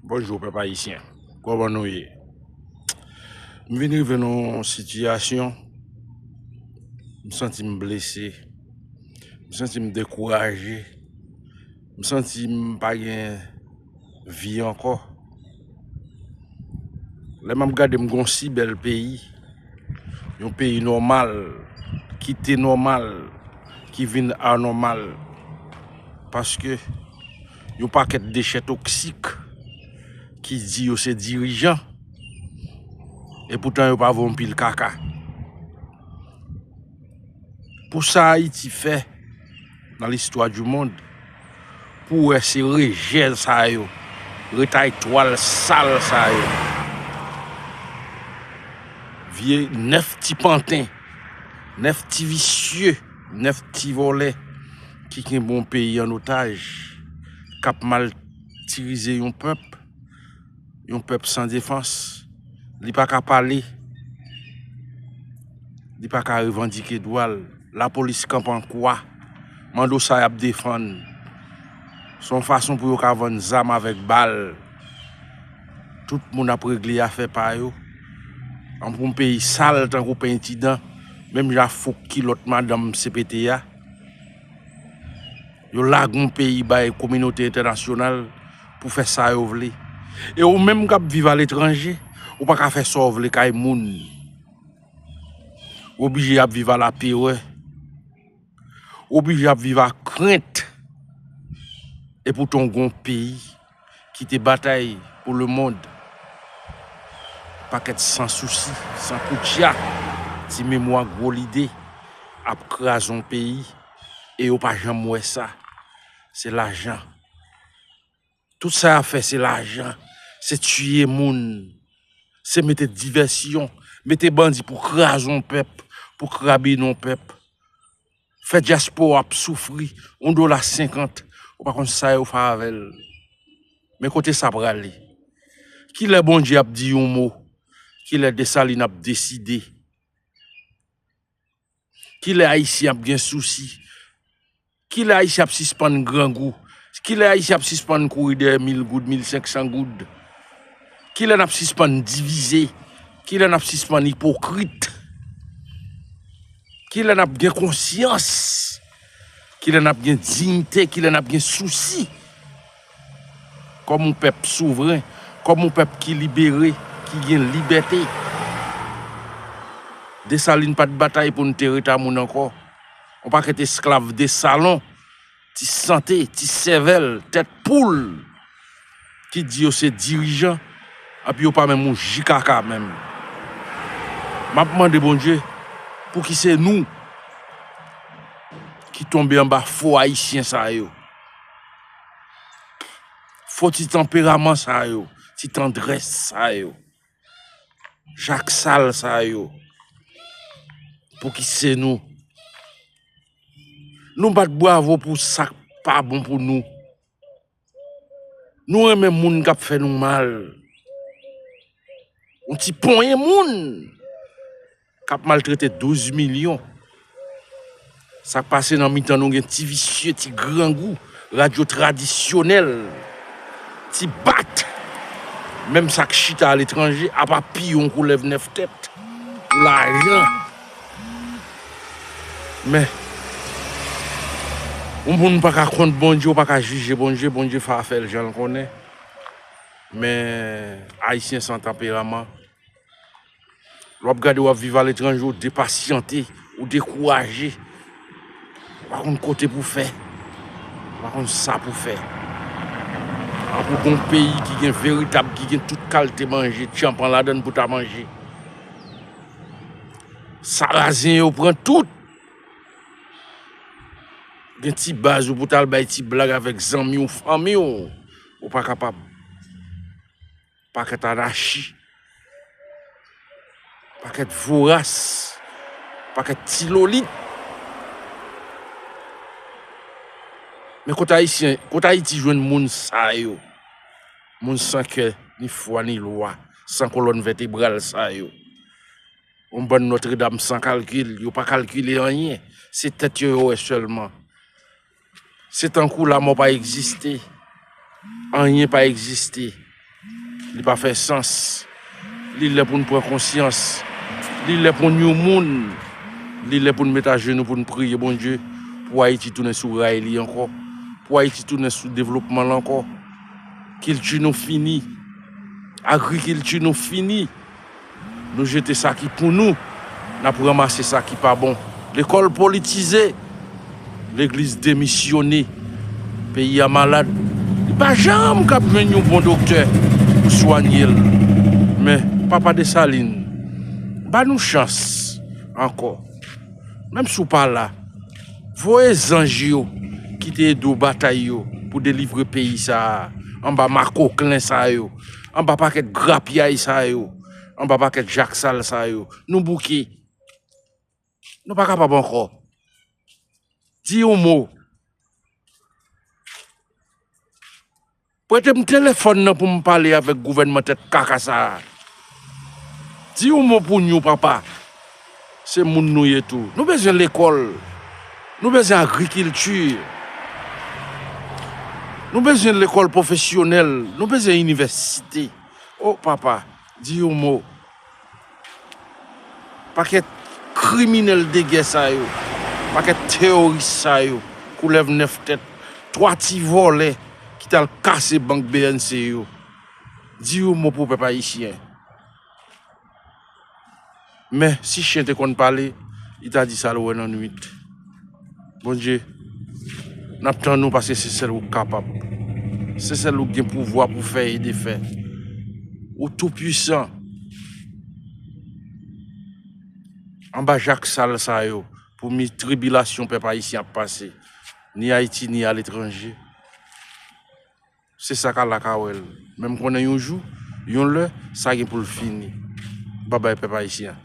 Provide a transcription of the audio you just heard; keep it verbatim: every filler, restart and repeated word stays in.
Bonjou, pèp ayisyen. Kòman nou ye? M vin rive nan yon sitiyasyon, m santi m blese, m santi m dekouraje, m santi m pa gen vi ankò. Lè m ap gade, m gen yon si bèl peyi, yon peyi nòmal, ki te nòmal, ki vin anòmal. Paske yon pakèt dechè toksik ki di yo se dirijan, epoutan yo pa vre yon pil kaka. Pou sa Ayiti fè nan listwa di mond, pou wè se rejè sa yo, retay twal sal sa yo, vye nèf ti panten, nèf ti visye, nèf ti vòlè ki kenbe yon peyi an otaj, k ap matirize yon pèp, yon pèp san defans. Li pa ka pale, li pa ka revandike dwa l. Lapolis kanpe an kwa. Mande w sa y ap defann. Se yon fason pou yo ka vann zam avèk bal. Tout moun ap regle afè pa yo. An pou yon peyi sal tankou pentidan, menm jan fouk kilòt madanm C P T a. Yo lage yon peyi bay kominote entènasyonal pou fè sa yo vle. E ou menm k ap viv aletranje, ou pa ka fè sa w vle kay moun. Ou oblije ap viv a laterè. Ou oblije ap viv a krent. Epoutan w gen yon peyi ki te batay pou lemonn. Pakèt san sousi, san koutya, ti memwa gwo lide ap kraze yon peyi e yo pa janm wè sa. Se lajan. Tout sa y ap fè, se lajan. Se tiye moun. Se mete divèsyon. Mete bandi pou kraze yon pèp, pou krabinnen yon pèp. Fè dyaspora ap soufri, yon dola senkant, ou pa konn sa yo fè avè l. Men kote sa prale? Kilè Bondye ap di yon mo? Kilè Desalin ap deside? Kilè Ayisyen ap gen sousi? Kilè Ayisyen ap sispann grangou? Kilè Ayisyen ap sispann kouri dèyè mil goud, mil senk san goud? Kilè n ap sispann divize? Kilè n ap sispann ipokrit? Kilè n ap gen konsyans? Kilè n ap gen diyite? Kilè n ap gen sousi? Kòm yon pèp souvren, kòm yon pèp ki libere, ki gen libète. Desalin pa t batay pou n te ret a moun ankò. Yon pakèt esklav de salon, ti sante, ti sèvèl, tèt poul, ki di yo se dirijan, epi yo pa menm yon ji kaka menm. M ap mande Bondye, pouki se nou ki tonbe anba fo Ayisyen sa yo? Fo ti tanperaman sa yo, ti tandrès sa yo, jak sal sa yo, pouki se nou? Nou bat bwavo pou sa k pa bon pou nou. Nou renmen moun k ap fè nou mal. Yon ti ponyen moun k ap maltrete douz milyon. Sa k pase nan mitan nou, gen ti visye, ti grangou, radyo tradisyonèl, ti bat. Menm sa k chita aletranje, apa piyon koulèv nèf tèt, lajan. Men, yon moun pa ka kont Bondye, ou pa ka jije Bondye, Bondye fè afè l jan l konnen. Men, Ayisyen san tanperaman. Lè w ap gade, w ap viv aletranje, ou depasyante, ou dekouraje. Ou pa konn kote pou fè. Ou pa konn sa pou fè. An pou gon peyi ki gen veritab, ki gen tout kalte manje, tjanpan ladan l pou ta manje. Sarazen yo pran tout. Gen ti baz ou pou t al bay ti blag avèk zanmi w, fanmi w. Ou pa kapab. Pakèt anachi. Pakèt voras. Pakèt ti lolit. Men kote Ayisyen, kote Ayiti jwenn moun sa yo? Moun san kè, ni fwa, ni lwa, san kolòn vètebral sa yo. Yon bann Nòtredam san kalkil, yo pa kalkile anyen. Se tèt yo yo wè sèlman. Se tankou lanmò pa egziste. Anyen pa egziste. Li pa fè sans. Li lè pou n pran konsyans. Li lè pou n yon moun. Li lè pou n met ajenou pou n priye Bondye pou Ayiti tounen sou ray li ankò. Pou Ayiti tounen sou devlopman l ankò. Kilti nou fini. Agrikilti nou fini. Nou jete sa ki pou nou, n ap ranmase sa ki pa bon. Lekòl politize, legliz demisyone, peyi a malad. Li pa janm kab jwenn yon bon doktè pou swanye l. Men, Papa Desalin, ba nou chans ankò. Menm si w pa la, voye zanj yo ki te ede w batay yo pou delivre peyi sa a, anba makoklen sa yo, anba pakèt grapyay sa yo, anba pakèt jak sal sa yo. Nou bouke. Nou pa kapab ankò. Di yon mo. Prete m telefòn nan pou m pale avèk gouvènman tèt kaka sa a. Di yon mo pou nou, papa. Se moun nou ye tou. Nou bezwen lekòl. Nou bezwen agrikilti. Nou bezwen lekòl pwofesyonèl. Nou bezwen inivèsite. O papa, di yon mo. Pakèt kriminèl de gè sa yo, pakèt teworis sa yo, koulèv nèf tèt, twa ti vòlè ki t al kase bank B N C yo. Di yon mo pou pèp ayisyen. Men, si chen te konn pale, li ta di sa l wè nan nwit. Bondye, n ap tann ou paske se sèl ou k kapab. Se sèl ou k gen pouvwa pou fè e defè. Ou tou pwisan. Anba jak sal sa yo, pou mi tribilasyon pèp ayisyen ap pase, ni Ayiti, ni aletranje. Se sa k ala ka wè l. Men m konnen yon jou, yon lè, sa gen pou l fini. Babay pèp ayisyen.